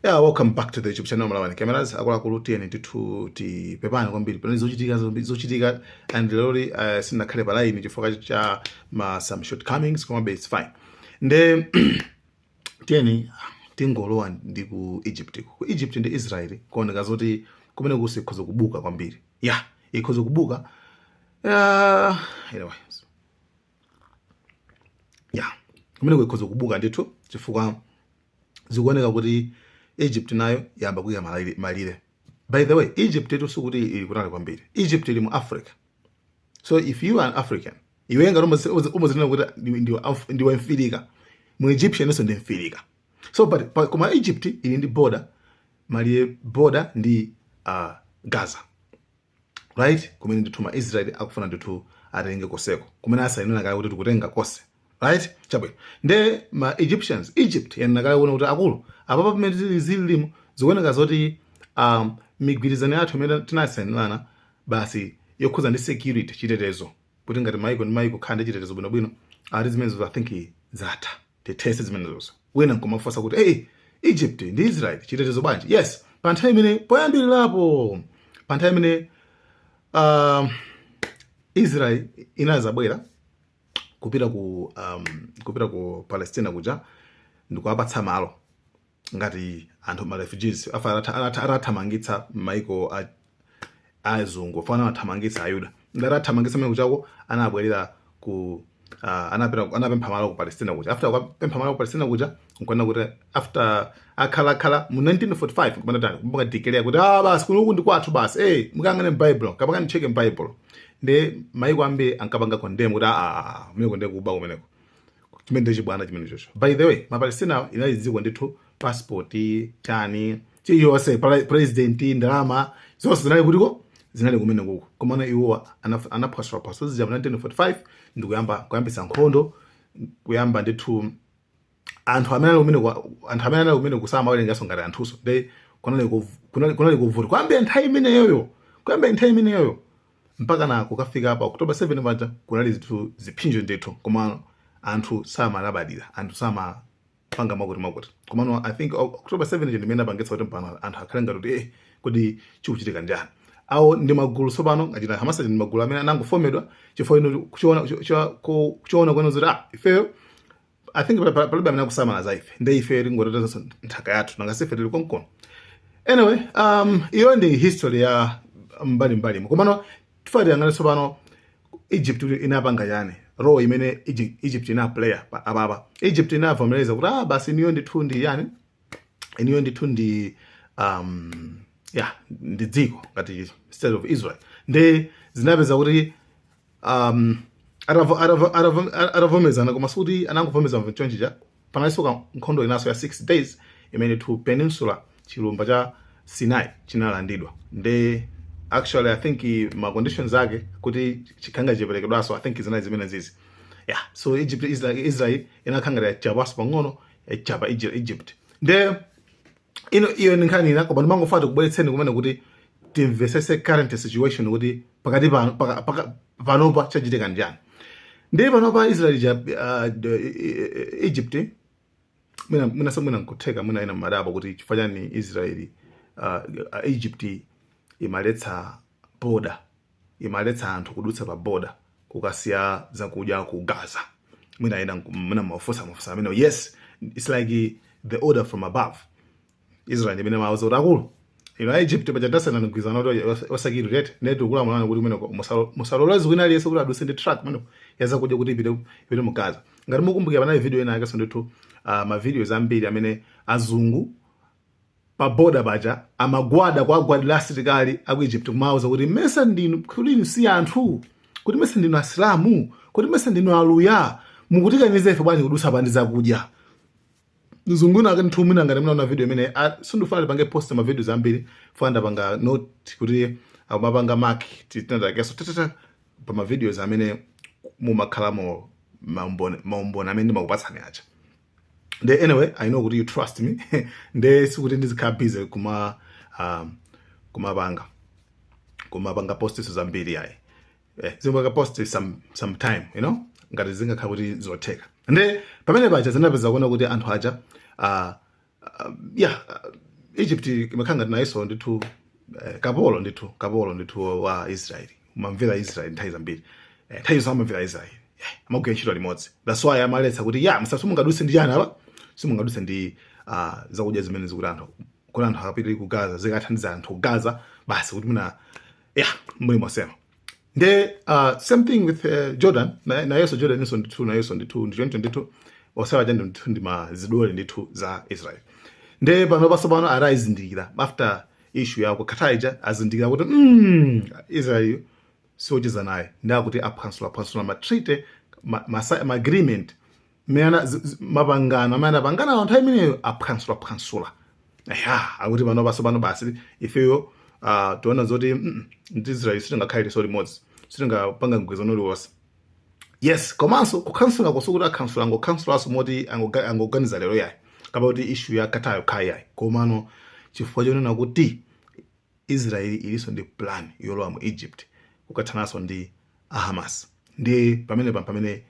Yeah, welcome back to the YouTube channel Malawi Cameras. Akuluakulu, tiyeni ndithu tipepane kwambiri pano zochitika zochitika and lero sinakhale pa line chifukwa cha ma some shortcomings, komabe it's fine. Nde tiyeni tingolowa ndi ku Egypt. Ku Egypt ndi Israel kuoneka zoti kumene kusi ikhoza kubuka kwambiri. Yeah, ikhoza kubuka. Anyway, yeah, kumene ikhoza kubuka ndithu chifukwa zikuoneka kuti Egypt nayo yamba kuyika malire. By the way, Egypt itu sikuti ili kutali kwambiri. Egypt ili mu Africa. So if you are an African, iwe ngati umazinena kuti ndiwe mfirika, mu Egyptian nso ndi mfirika. So but koma Egypt ili ndi border, malire, border ndi Gaza, right? Kumene ndithu ma Israel akufuna ndithu atenge koseko, kumene asayinira kale kuti tikutenga kose, right? Chabwino. Nde ma Egyptians, Egypt yanena kale kuona kuti akulu apapa pamene zili zilimo, zikuoneka zoti migwirizano yathu imene tinasayinirana basi yokhuza ndi security, chitetezo, kuti ngati maiko ndi maiko khala ndi chitetezo bwinobwino, ati zimenezo I think zatha, tithese zimenezozo. Wina nkumafunsa kuti, "Hey, Egypt ndi Israel chitetezo bwanji?" Yes, pa nthawi imene poyambirirapo, pa nthawi imene Israel inazabwera kupita ku Palestina kuja ndikuwapatsa malo ngati anthu ma refugees afa atathamangitsa maiko azungu fana anathamangitsa Ayuda. Ngati athamangitsa mene kuchako, anabwerera ku anapempha malo ku Palestina kuja. After kupempha malo ku Palestina kuja, nkuona kuti after akhalakhala mu 1945 kumene tani kumbuka declare kuti, "Ah, basi, kunoku ndi kwathu basi." Eh, mukangane m'Bible kapaka ndicheke m'Bible. Ndi maiko ambiri ankapanga condemn kuti, "Ah, ah, kumeneko ndi kuba, kumeneko chimene ndi chibwana chimene chocho." By the way, Mapalestina inali dziko ndithu, passport, chani, chiliyonse, president, ndalama zonse zinali kutiko? Zinali kumene kuko. Komano iwowa anaphwasulaphwasula zija mu 1945 ndikuyamba kuyambisa nkhondo, kuyamba ndithu anthu amene ali kumene anthu amene ali kumene kusamawerenganso ngati anthuso. Ndi kunali kuvuta kuyambira nthawi imeneyoyo, kuyambira nthawi imeneyoyo mpaka na kukafika pa October 7 paja, kunali zinthu ziphinjo ndithu, koma anthu samalabadira, anthu samapanga makuti makuti. Komano I think October 7 ndi imene apangitsa kuti mpano anthu akhale ngati kuti, "Eh, kodi chikuchitika njani?" Awo ndi magulu tsopano achita Hamas, ndi magulu amene anangofomedwa chifukwa ino kuchiona kuchiona kwene zoti, ah, ifeyo I think palibe amene akusamala za ife, nde ife tingoteteza nthaka yathu, nanga sife tili konkono. Anyway, iyo ndi history ya mbalimbali. Komano tifuna tiyang'ane tsopano Egypt kuti inapanga chani, role imene Egypt inaplaya apapa. Egypt inavomereza kuti, ah, basi, iniyo ndithu ndi yani, iniyo ndithu ndi yeah, ndi dziko ngati State of Israel. Ndi zinapeza kuti atavomerezana, koma sikuti anangovomereza chonchija. Panalinso nkhondo inaso ya 6 days imene to peninsula, chilumba cha Sinai, chinalandidwa. Nde actually I think ma conditions ake kuti chikhanga chiperekedwaso, I think zinali zimene zizi. Yeah, so Egypt, Israel inakhanga yachapaso pang'ono, yachapa Egypt. Nde ino iyo ndi nkhani ina, koma ndimangofuna tikubweretseni kumene kuti timvesese current situation, kuti pakati pano panopa chachitika njani. Ndi panopa Israel ja Egypt mwina nkutheka mwina ina madabo kuti chifukwa chani Israeli, Egypt imaletsa border, imaletsa anthu kudutsa pa border kukasiya zakudya ku Gaza. Mwina ina mwina mafusa amene. Yes, it's like the order from above. Israel imene mawuza kuti, "Akulu ino Egypt, paja tasana mgwirizano kuti wasakiri rete neti ukulamulana kuti kumene musaloleze wina aliyense kuti adutse ndi truck kumene yazakudya kuti ipite mu Gaza." Ngati mukumbukira, panali video ina yakenso ndithu, ma videos ambiri amene azungu pa border paja amagwada kwa agwadira asilikali aku Egypt kumawuza kuti, "Mesa ndinu, kuti inu si anthu? Kuti mesa ndinu Asilamu? Kuti mesa ndinu Aluya? Mukutikaniza ife bwanji kudutsa pa ndi zakudya?" Mzungu ake nthu mwina ngati munaona video imene sindifuna tipange post ma videos ambiri funa ndapanga note kuti akumapanga mark tinadakeso tatata pa ma videos amene mumakhalamo maumboni amene ndimakupatsani aja. Nde anyway, I know kuti you trust me, nde sikuti ndizikhala busy kumapanga post zambiri ayi. Zimapanga post some time ngati zingakhala kuti zotheka. Nde pamene paja zinapeza kuona kuti anthu aja yeah, Egypt imakhala ngati nayenso ndithu kapolo ndithu, kapolo ndithu wa Israeli, umamvera Israeli nthawi zambiri, nthawi zonse amamvera Israeli, amagwira ntchito limodzi. That's why amaletsa kuti ya msa simungadutse ndi chani apa, simungadutse ndi zakudya zimene zikuti anthu, kuti anthu akapite ku Gaza, zikathandiza anthu ku Gaza basi, kuti muna ya muli mosema. Nde same thing with Jordan. Nayenso Jordan inso ndithu, nayenso ndithu ndi choncho ndithu, osewa chandi ndithu ndi mazidole ndithu za Israel. Nde pano pasopano arazindikira after issue ya ku Qatar ija, azindikira kuti Israel siocheza naye, ndi akuti aphwansula ma treaty, ma agreement mmene mapangano amene anapangana nthawi imeneyo, aphwansula. Ya, akuti pano pasopano basi ifeyo tiona zoti ndi Israel sitingakhalireso limodzi, sitingapanga mgwirizano uliwonse. Yes, komanso kukhansula kosukuti akhansula, angokhansulaso moti angoganiza lero yayi, kapa kuti issue ya Qatar yokha yayi, komano chifukwa chonena kuti Israeli ilinso ndi plan yolowa mu Egypt kukathananso ndi Hamas. Ndi pamene pamene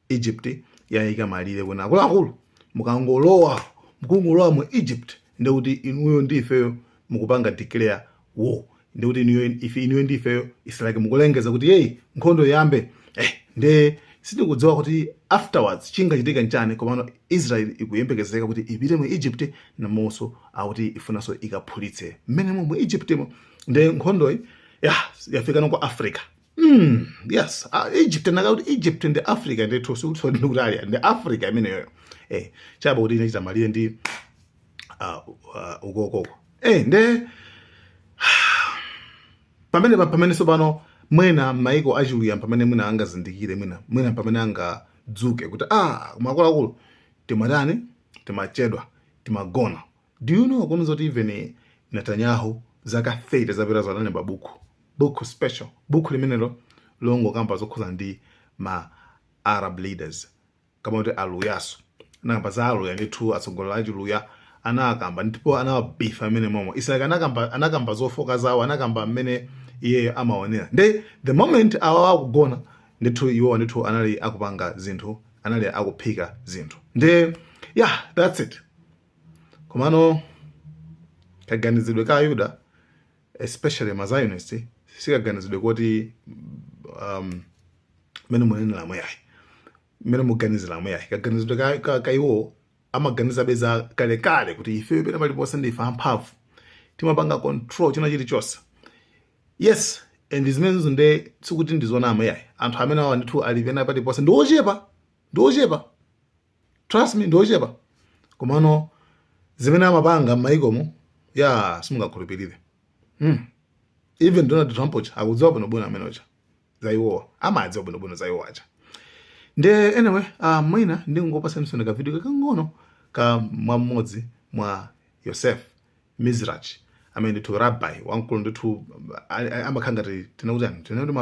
Egypt yayika malire kuna akuluakulu, mukangolowa, mukungolowa mu Egypt, ndikuti inuyo ndi ifeyo mukupanga declare war, ndikuti inuyo ife, inuyo ndi ifeyo, it's like mukulengeza kuti yeyi, nkhondo yambe. Nde sitikudziwa kuti afterwards chingachitika nchani, komano Israel ikuyembekezeka kuti ipite mu Egypt, namonso akuti ifunanso ikaphulitse mmenemo mu Egyptmo. Nde nkhondoyi ya yafika ku Africa. Yes, Egypt nakakuti Egypt ndi Africa ndithu, sikuti ndi kutali, ndi Africa imeneyoyo. Chaba kuti inachita malire ndi ukokoko. Nde pamene pamene pano mwina maiko achiluya pamene mwina angazindikire, mwina pamene angadzuke kuti ah, makuluakulu timatani, timachedwa, timagona. Do you know kuno zoti even Netanyahu zaka 30 zapita analemba buku special, buku limenelo longokamba zokhuza ndi ma Arab leaders, kama kuti aluyaso, anakamba za aluya ndithu, atsogoleri achiluya anakamba ndipo anawabifa amene momwe Israel anakamba zofoka zawo, anakamba mmene iye amaonera. Nde the moment awa akugona ndithu, iwo ndithu anali akupanga zinthu, anali akuphika zinthu. Nde yeah, that's it. Komano kaganizidwe ka Ayuda, especially ma Zionist, sikaganizidwe kuti mmene munenera yayi, mmene muganizira yayi. Kaganizidwe ka iwo amaganizabe za kalekale kuti ife pena paliponse ndife amphamvu, timapanga control china chilichonse. Yes, and zimenezo nde sikuti ndizonama yayi. Anthu amene awa ndithu ali pena paliponse ndi ochepa, ndi ochepa, trust me, ndi ochepa, komano zimene amapanga m'mayikomo ya simungakhulupirire. Even Donald Trump uja akudziwa bwinobwino amene uja za iwowa, amadziwa bwinobwino za iwowa aja. Nde anyway, mwina ndingopasa ka video kakang'ono ka mwam'modzi mwa Yosef Mizrach, amene ndithu rabbi wamkulu ndithu, amakhala ngati tinakuti ani, tinakuti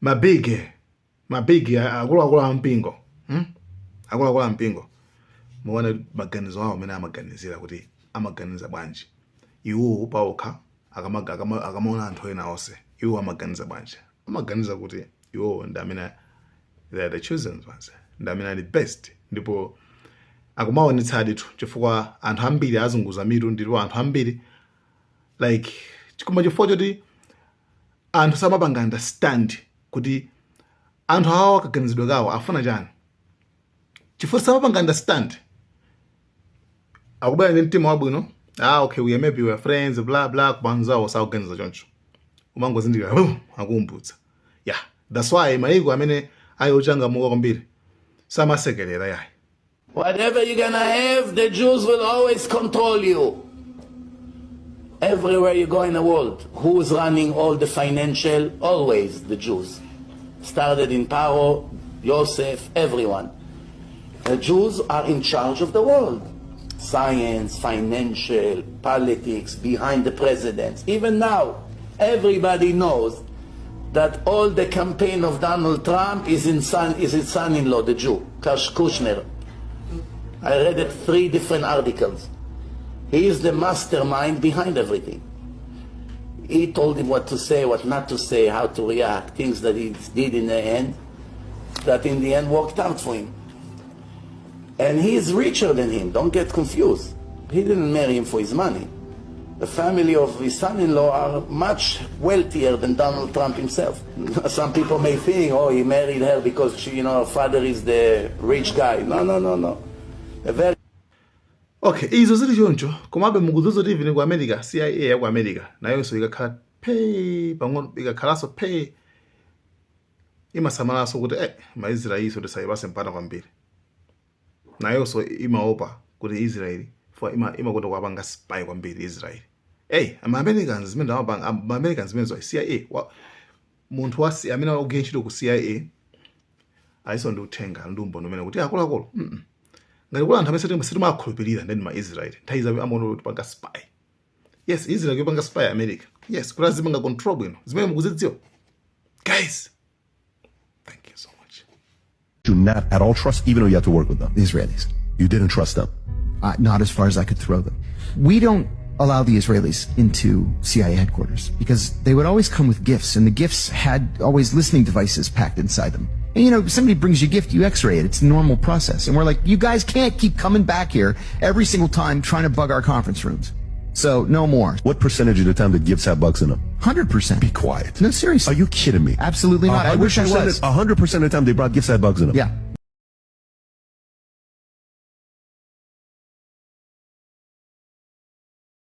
ma big akuluakulu a mpingo, Akuluakulu a mpingo, muone maganizo awo amene amaganizira, kuti amaganiza bwanji iwo paokha, akamaona anthu ena onse, iwo amaganiza bwanji. Amaganiza kuti iwo ndi amene they are the chosen ones, ndi amene ali best, ndipo akumaonetsa ndithu, chifukwa anthu ambiri azunguza mitu, ndipo anthu ambiri like, koma chifukwa choti anthu samapanga understand kuti anthu awa kaganizidwe kawo afuna chani, chifukwa samapanga understand, akubwera ndi mtima wabwino, ah okay, we are maybe we are friends, blah blah, koma anzawo sakuganiza choncho, umangozindikira boom, akumbutsa. Yeah, that's why maiko amene ali ochangamuka kwambiri samasekerera yayi. Whatever you're gonna have, the Jews will always control you. Everywhere you go in the world, who's running all the financial? Always the Jews. Started in Paro, Yosef, everyone. The Jews are in charge of the world. Science, financial, politics, behind the presidents. Even now, everybody knows that all the campaign of Donald Trump is his son-in-law, the Jew, Kushner. I read it three different articles. He is the mastermind behind everything. He told him what to say, what not to say, how to react, things that he did in the end, that in the end worked out for him. And he is richer than him. Don't get confused. He didn't marry him for his money. The family of his son-in-law are much wealthier than Donald Trump himself. Some people may think, "Oh, he married her because her father is the rich guy." No, no, no, no. A very Okay, izo zili choncho, komabe mukudziwa kuti even ku America, CIA ya ku America nayonso ikakhala pay pang'ono, ikakhalanso pay, imasamalanso kuti maIsraeliso tisayipase mpata kwambiri. Nayonso imaopa kuti Israeli for imakonda kuwapanga spy kwambiri Israeli. Hey, ama-Americans zimene amapanga ama-Americans zimenezo, CIA munthu wa amene akugwira ntchito ku CIA aliso ndi uthenga ndi umboni umene kuti akuluakulu, ngati kuli anthu amene sitimakhulupirira ndeni ma-Israeli. Nthawi zabe amaona kuti panga spy. Yes, Israel kupanga spy America, yes, kuti azipanga control bwino zimene mukuzidziwa. Guys, thank you so much. Do not at all trust, even though you have to work with them? The Israelis. You didn't trust them. Not as far as I could throw them. We don't allow the Israelis into CIA headquarters because they would always come with gifts, and the gifts had always listening devices packed inside them. And somebody brings you a gift, you x-ray it. It's a normal process. And we're like, "You guys can't keep coming back here every single time trying to bug our conference rooms." So no more. What percentage of the time did gifts have bugs in them? 100%. Be quiet. No, seriously. Are you kidding me? Absolutely not. I wish I was. 100% of the time they brought gifts had bugs in them. Yeah.